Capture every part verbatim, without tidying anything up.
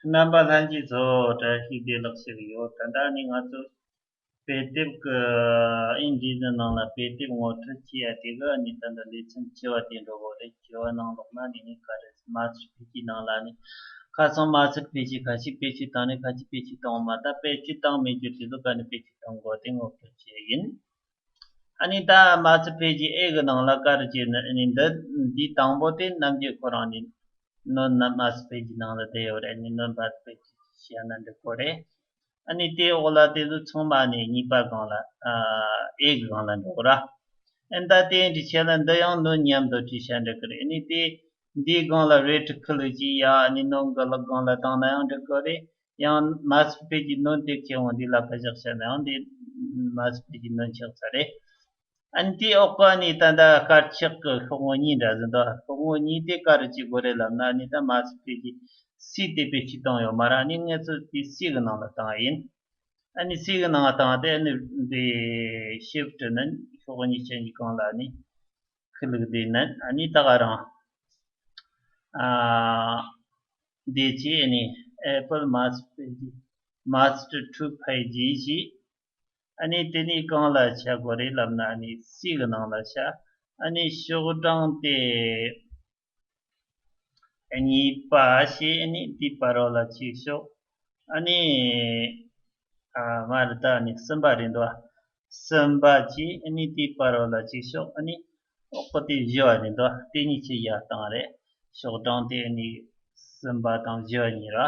རྣམ་པ་ལྷན་རྒྱས་ཚོ་བཀྲ་ཤིས་བདེ་ལེགས་ཞུ་གི་ཡོད། ད་ལྟ་ནི་ང་ཚོ་དཔེ་དེབ་ཀྱི་ཨིན་ཇི་ནང་ལ་དཔེ་དེབ་ངོ་སྤྲོད་བྱེད་ཡ་དེ་གི་ནི་ད་ལྟ་ལེ་ཚན་བཅུ་བ་དེ་འགྲོ་གི་རེད། བཅུ་བ་ནང་ལོགས་ན་ནི་ནི་ག་རེ་མ་སི་ཕེ་ཇི་ནང་ལ་ནི་ཁ་སང་མ་སི་ཕེ་ཇི་ཁ་ཤས་བེད་སྤྱོད་བཏང་ནས་ཁ་ཤས་བེད་སྤྱོད་བཏང་མ། ད་བེད་སྤྱོད་བཏང་མེད་རྒྱུ་དེ་ཚོ་ག་ནས་བེད་སྤྱོད་བཏང་དགོས་དེ་ངོ་སྤྲོད་བྱེད་ཡིན། ཨ་ནི་ད་མ་སི་ཕེ་ཇི་ཨེ་གི་ནང་ལ་ག་རེ་བྱས་ན། ཨ་ནི་འདི་འདི་དང་པོ་དེ་ནམ་རྒྱུན་ཁོ་རང་ནི་ནོན་ན་མ་སི་ཕེ་ཇི་ནང་ལ་བསྡད་ཡོད་རེད། ཨ་ནི་ནོན་མ་སི་ཕེ་ཇི་བྱས་ན་འགྲིག་གོ་རེད། ཨ་ནི་དེའི་འོག་ལ་དེ་ཚོ་ཚང་མ་ནི་གཉིས་པ་སྒང་ལ་ཨ་ཨེ་གི་སྒང་ལ་འགྲོ་ར། ཨ་ནི་ད་དེ་འདྲ་བྱས་ན་འདི་ཡང་ནོན་མཉམ་དུ་བྲིས་བྱས་འགྲིག་གི་རེད། ཨ་ནི་དེ་འདིའི་སྒང་ལ་རེ་ཊི་ཁི་ལིག་བྱས་ཡ། ཨ་ནི་ནོན་གི་ལག་སྒང་ལ་བཏང་ན་ཡང་འགྲིག་གི་རེད། ཡང་མ་སི་ཕེ་ཇི་ནོན་དེ་ཁེ་འོང་འདི་ལ་ཕ་བཞག་བྱས་ན་ཡང་འདི་མ་སི་ཕེ་ཇི་ནོན་ཆགས་ཚར་རེད། ཨ་ནི་དེའི་འོག་ག་ནི་ད་ལྟ་དཀར་ཆག་གི་ཤོག་ངོས་གཉིས་འདྲ་ཟིན་འདུག་ཤོག་ངོས་གཉིས་དེ་ག་རེ་བྱེད་དགོས་རེད་ལབ་ན། ཨ་ནི་ད་མ་སི་ཕེ་ཇི་སི་དེ་བེད་སྤྱོད་བཏང་ཡོད་མ་རེད། ཨ་ནི་ངས་ཚོ་དེ་སི་གི་ནང་ལ་བཏང་ཡིན། ཨ་ནི་སི་གི་ནང་ལ་བཏང་སྟེ་ཨ་ནི་འདི་ཤིབ་ཊི་ནི་ཤོག་ངོས་གཉིས་ཆ་གཉིས་སྒང་ལ་ནི་ཁི་ལིག་དེ་ནི་ཨ་ནི་ད་ག་རང་ཨ་འདི་ཅི་ཨ་ནི་ཨེ་པལ་མ་སི་ཕེ་ཇི་མ་སི་ཊར་ཊུ་ཕེ་ཇི་ཞེས། ཨ་ནི་དེ་ནི་གང་ལ་བྱ་དགོས་རེད་ལབ་ན། ཨ་ནི་སི་གི་ནང་ལ་བྱ། ཨ་ནི་ཤོག་གྲངས་དེ་གཉིས་པ་ཞེས། ཨ་ནི་དེའི་བར་བ་ལ་གཅིག་ཤོག་ཨ་ནི་ཨ་མ་རེད། ད་ཨ་ནི་གསུམ་པ་རེད་འདུག་གསུམ་པ་ཅེས། ཨ་ནི་དེའི་བར་བ་ལ་གཅིག་ཤོག་ཨ་ནི་འོག་གི་དེ་བཞི་བ་རེད་འདུག་དེ་གཉིས་ཀྱི་ཡར་བཏང་རེད། ཤོག་གྲངས་དེ་ཨ་ནི་གསུམ་པ་དང་བཞི་བ་གཉིས་ར།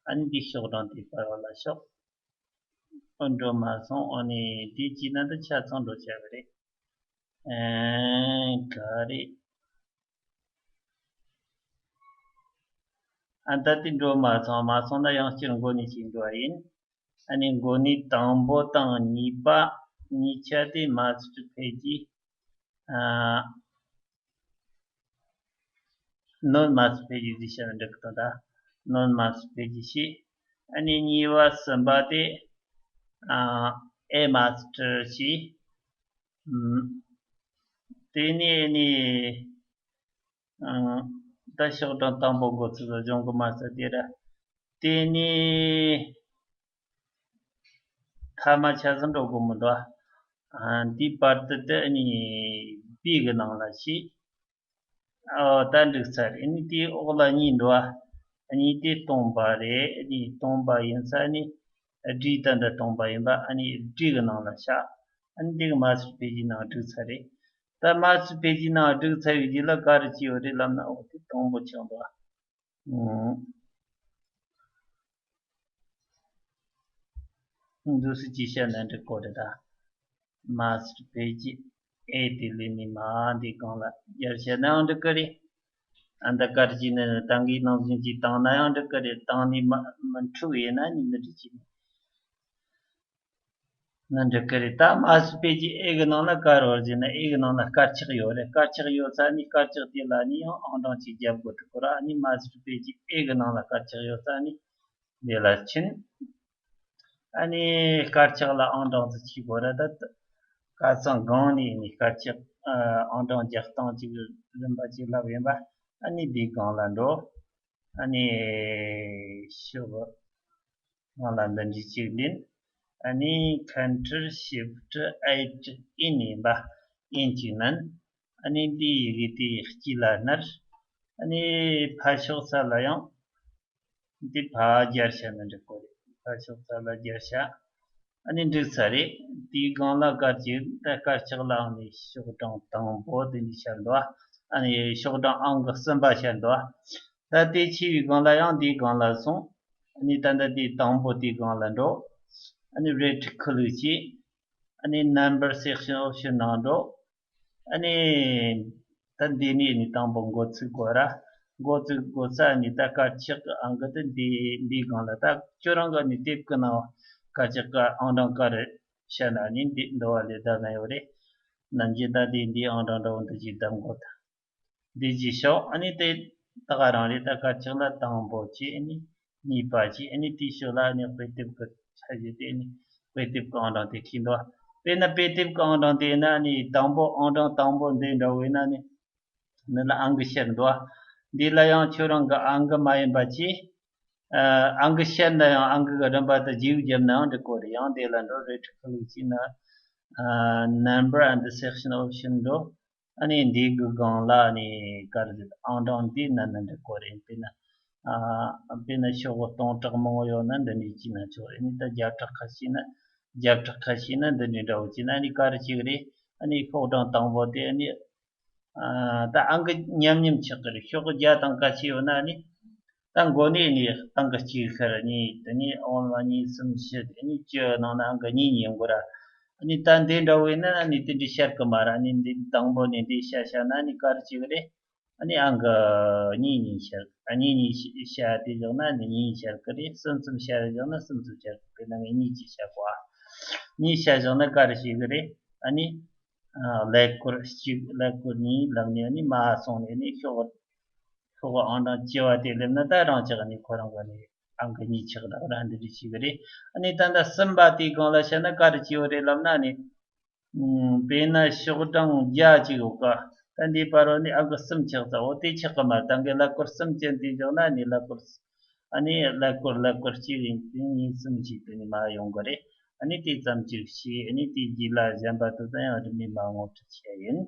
ཨ་ནི་དེའི་ཤོག་གྲངས་དེའི་བར་བ་ལ་ཤོག་འགྲོ་མ་སོང་། ཨ་ནི་དེ་བྱས་ན་ད་ཆ་ཚང་འགྲོ་བྱ་གི་རེད། ཨེ་ག་རེད། ཨ་ད་དེ་འགྲོ་མ་སོང་། མ་སོང་ན་ཡང་སྤྱིར་འགོ་ནས་ཅིག་འགྲོ་བ་ཡིན། ཨ་ནི་འགོ་ནས་དང་པོ་དང་གཉིས་པ་གཉིས་ཆ་དེ་མ་སི་ཕེ་ཇི་ཨ་ནོན་མ་སི་ཕེ་ཇི་ཟེར་བྱས་ན་འགྲིག་གི་འདུག་ད་ནོན་མ་སི་ཕེ་ཇི་ཞེས། ཨ་ནི་གཉིས་པ་གསུམ་པ་དེ་ཨ་ཨེ་མ་སི་ཊར་ཞེས། ཨམ། དེ་ནས་ཨ་ནི་ཨ་ད་ཤོག་གྲངས་དང་པོ་འགོ་ཚུགས་ལ་སྦྱོང་གི་མ་ཚད་དེ་ར། དེ་ནས་ཐ་མ་ཆ་ཚང་འགྲོ་དགོས་མི་འདུག་ཨ་འདིའི་བར་དུ་དེ་ཨ་ནི་བི་གི་ནང་ལ་ཞེས། ཨོ་ད་འགྲིག་ཚར་རེད། ཨ་ནི་དེའི་འོག་ལ་གཉིས་འདུག་ཨ་ནི་དེ་སྟོང་པ་རེད། ཨ་ནི་སྟོང་པ་ཡིན་ས་ནི་ཌི་ད་འདི་སྟོང་པ་ཡིན་པ། ཨ་ནི་ཌི་གི་ནང་ལ་བཞག་ཨ་ནི་དེ་གི་མ་སི་ཕེ་ཇི་ནང་འགྲིག་ཚར་རེད། ད་མ་སི་ཕེ་ཇི་ནང་འགྲིག་ཚར་བའི་རྗེས་ལ་ག་རེ་བྱས་ཡོད་རེད་ལབ་ན། འོ་དེ་དང་པོ་ཆགས་འདུག་ཨ། འདུག་སེ་ཅིག་བཤད་ན་འགྲིག་གོ་རེད་ད། མ་སི་ཕེ་ཇི་ཨེ་དེ་ལས་ནི་མ་འདི་སྒང་ལ་རྒྱབ་བཤད་ན་ཡང་འགྲིག་གི་རེད། ཨ་ད་ག་རེ་བྱས་ནས་ཏང་གི་ནང་བཞིན་ཅིག་བཏང་ན་ཡང་འགྲིག་གི་རེད། བཏང་ནས་མ་མི་འཁྲུག་ཡིན་ན་ནི་འདི་འདྲ་བྱས་ནས། ནི་འགྲིག་གི་རེད། ད་མ་སི་ཕེ་ཇི་ཨེ་གི་ནང་ལ་ག་རེ་ཡོད་ཟེར་ན། ཨེ་གི་ནང་ལ་དཀར་ཆག་ཡོད་རེད། དཀར་ཆག་ཡོད་ས་ནི་དཀར་ཆག་དེ་ལ་ནི་ཡང་ཨང་གྲངས་གཅིག་རྒྱབ་དགོས་འདུག་གོ་ར། ནི་མ་སི་ཕེ་ཇི་ཨེ་གི་ནང་ལ་དཀར་ཆག་ཡོད་ས་ནི་དེ་ལ་ཕྱིན། ཨ་ནི་དཀར་ཆག་ལ་ཨང་གྲངས་ཙམ་གཅིག་དགོས་ར། ད་ཁ་སང་སྒང་ནས་ནི་དཀར་ཆག་ཨང་གྲངས་རྒྱག་སྟངས་གཅིག་རིམ་པ་གཅིག་ལབ་ཡིན་པ། ཨ་ནི་འདིའི་སྒང་ལ་འགྲོ། ཨ་ནི་ཤོག་ང་ལ་འདི་འདྲའི་གཅིག་ལེན། ཨ་ནི་Ctrl Shift Alt N ཡིན་པ། ཨིན་གཅིག་མིན། ཨ་ནི་འདི་ཡི་གེ་དེ་དཀྱིལ་ལ་སྣར། ཨ་ནི་ཕར་ཕྱོགས་ས་ལ་ཡང་འདི་ཕར་སྦྱར་བྱས་ན་འགྲིག་གོ་རེད། ཕར་ཕྱོགས་ས་ལ་སྦྱར་བྱས། ཨ་ནི་འགྲིག་ཚར་རེད། དེའི་སྒང་ལ་དཀར་ཆག་ད་དཀར་ཆག་ལའང་ནི་ཤོག་གྲངས་དང་པོ་དེ་འདྲ་ཤར་འདུག་ཨ་ནི་ཤོག་གྲངས་ཨང་གི་གསུམ་པ་ཤར་འདུག་ད་དེ་ཆེ་བའི་སྒང་ལ་ཡང་དེའི་སྒང་ལ་སོང་། ཨ་ནི་ད་ལྟ་དེའི་དང་པོ་དེའི་སྒང་ལ་འགྲོ། ཨ་ནི་རེ་ཊི་ཁི་ལིག་བྱས། ཨ་ནི་Number Section Option ནང་འགྲོ། ཨ་ནི་ད་འདི་ནས་ནི་དང་པོ་འགོ་ཚུགས་དགོས་ར། འགོ་ཚུགས་དགོས་ས་ནི་ད་དཀར་ཆག་གི་ཨང་ཀི་དེ་འདི་འདིའི་སྒང་ལ། ད་ཁྱོད་རང་གི་ནི་དེབ་ཀྱི་ནང་དཀར་ཆག་གི་ཨང་གྲངས་ག་རེ་བཤད་ན་ནི་འདི་འདི་བ་ལས་ལྡབ་ན་ཡོད་རེད། ནམ་རྒྱུན་ད་དེ་འདིའི་ཨང་གྲངས་འདྲ་བོ་འདི་ཅིག་ལྡབ་དགོས་ད། འདི་ཅིག་ཤོག་ཨ་ནི་དེ་ད་ག་རང་རེད། ད་དཀར་ཆག་ལ་དང་པོ་བྱས། ཨ་ནི་གཉིས་པ་བྱས། ཨ་ནི་དེའི་ཤོག་ལ་ཨ་ནི་དཔེ་དེབ་ཀྱི་ཆ་བཞག་དེ་ཨ་ནི་དཔེ་དེབ་ཀྱི་ཨང་གྲངས་དེ་འཁྱེར་འདུག་དཔེར་ན་དཔེ་དེབ་ཀྱི་ཨང་གྲངས་དེ་ཡིན་ན་ཨ་ནི་དང་པོ་ཨང་གྲངས་དང་པོ་འདི་འདྲ་བོ་ཡིན་ན་ནི་འདི་ལ་ཨང་ཀི་ཤར་འདུག་འདི་ལ་ཡང་ཁྱོད་རང་གི་ཨང་ཀི་མ་ཡིན་པ་བྱས། ཨ་ཨང་ཀི་བཤད་ན་ཡང་ཨང་ཀི་གི་རིམ་པ་དེ་རྗེས་བརྒྱབ་ན་ཡང་འགྲིག་གོ་རེད། ཡང་དེ་ལ་འགྲོ་རེ་ཁྲིག་ཁ་ལུགས་བྱས་ན་ཨ་number and section option འགྲོ། ཨ་ནི་འདི་གི་སྒང་ལ་ཨ་ནི་ག་རེ་ཟེར་ཨང་གྲངས་འདི་ན་ན་འགྲིག་གོ་རེད། དཔེར་ན་ཨ་དཔེར་ན་ཤོག་གུ་སྟོང་ཕྲག་མང་བོ་ཡོད་ན་འདི་འདྲས་བྱས་ན་ཆོག་རེད། ཨ་ནི་ད་བརྒྱ་ཕྲག་ཁ་ཤས་ན་བརྒྱ་ཕྲག་ཁ་ཤས་ན་འདི་འདྲས་འདྲ་བོ་བྱས་ན་ཨ་ནི་ག་རེ་བྱེད་གི་རེད། ཨ་ནི་ཤོག་གྲངས་དང་པོ་དེ་ཨ་ནི་ཨ་ད་ཨང་ཀི་མཉམ་མཉམ་ཆགས་ཀྱི་རེད། ཤོག་གུ་བརྒྱ་དང་ཁ་ཤས་ཡོད་ན་ནི་ད་མགོ་ནས་ནི་ཨང་ཀི་གཅིག་ཤར་གཉིས། དེ་ནས་ཨང་ལ་གཉིས་གསུམ་བཞི། དེ་ནས་བཅུ་ནང་ན་ཨང་ཀི་གཉིས་གཉིས་ཡོང་གི་ར། ཨ་ནི་ད་འདི་འདྲ་བོ་ཡིན་ན་ནི་དེ་འདྲའི་ཤར་གི་མ་ར། ཨ་ནི་འདི་དང་པོ་ནས་འདི་བཤད་བཤད་ན་ནི་ག་རེ་བྱེད་གི་རེད། ཨ་ནི་ཨང་ཀི་གཉིས་གཉིས་ཤར། ཨ་གཉིས་གཉིས་བཤད་དེ་བཞག་ན་ནི་གཉིས་ཤར་གི་རེད། གསུམ་གསུམ་ཤར་བཞག་ན་གསུམ་གསུམ་ཤར་གི་རེད། ནང་གི་གཉིས་ཀྱིས་བཤད་གོ་ཨ། གཉིས་བཤད་བཞག་ན་ག་རེ་བྱེད་གི་རེད། ཨ་ནི། ཀླད་ཀོར་གཅིག་ཀླད་ཀོར་གཉིས་ལབ་ནས་ནི་མར་སོང་ནས་ནི་ཤོག་ཤོག་ཨང་གྲངས་བཅུ་བ་དེ་སླེབས་ན་ད་རང་ཅག་ནི་ཁོ་རང་གི་ནི་ཨང་ཀི་གཉིས་ཆགས་ད་ར་འདི་རེ་ཞིག་རེད། ཨ་ནི་ད་ལྟ་གསུམ་པ་དེའི་སྒང་ལ་བཤད་ན་ག་རེ་བྱེད་བ་རེད་ལབ་ན་ནི། དཔེར་ན་ཤོག་གྲངས་བརྒྱ་ཅིག་ཡོད་ཀ། ད་འདིའི་བར་བ་ནི་ཨང་ཀི་གསུམ་ཆགས་ཙང་འོ་དེ་ཆགས་གི་མ་རེད། ད་གི་ཀླད་ཀོར་གསུམ་ཅན་དེ་བཞག་ན་ནི་ཀླད་ཀོར། ཨ་ནི་ཀླད་ཀོར་ཀླད་ཀོར་གཅིག་ཡིན་དེ་གཉིས་གསུམ་ཞིག་དེ་ནི་མར་ཡོང་གི་རེད། ཨ་ནི་དེ་ཙམ་ཅིག་བྱས། ཨ་ནི་དེའི་རྗེས་ལ་གཞན་པ་དེ་ཚོ་ཡང་རིན་མེད་མ་ངོ་སྤྲོད་བྱས་ཡིན།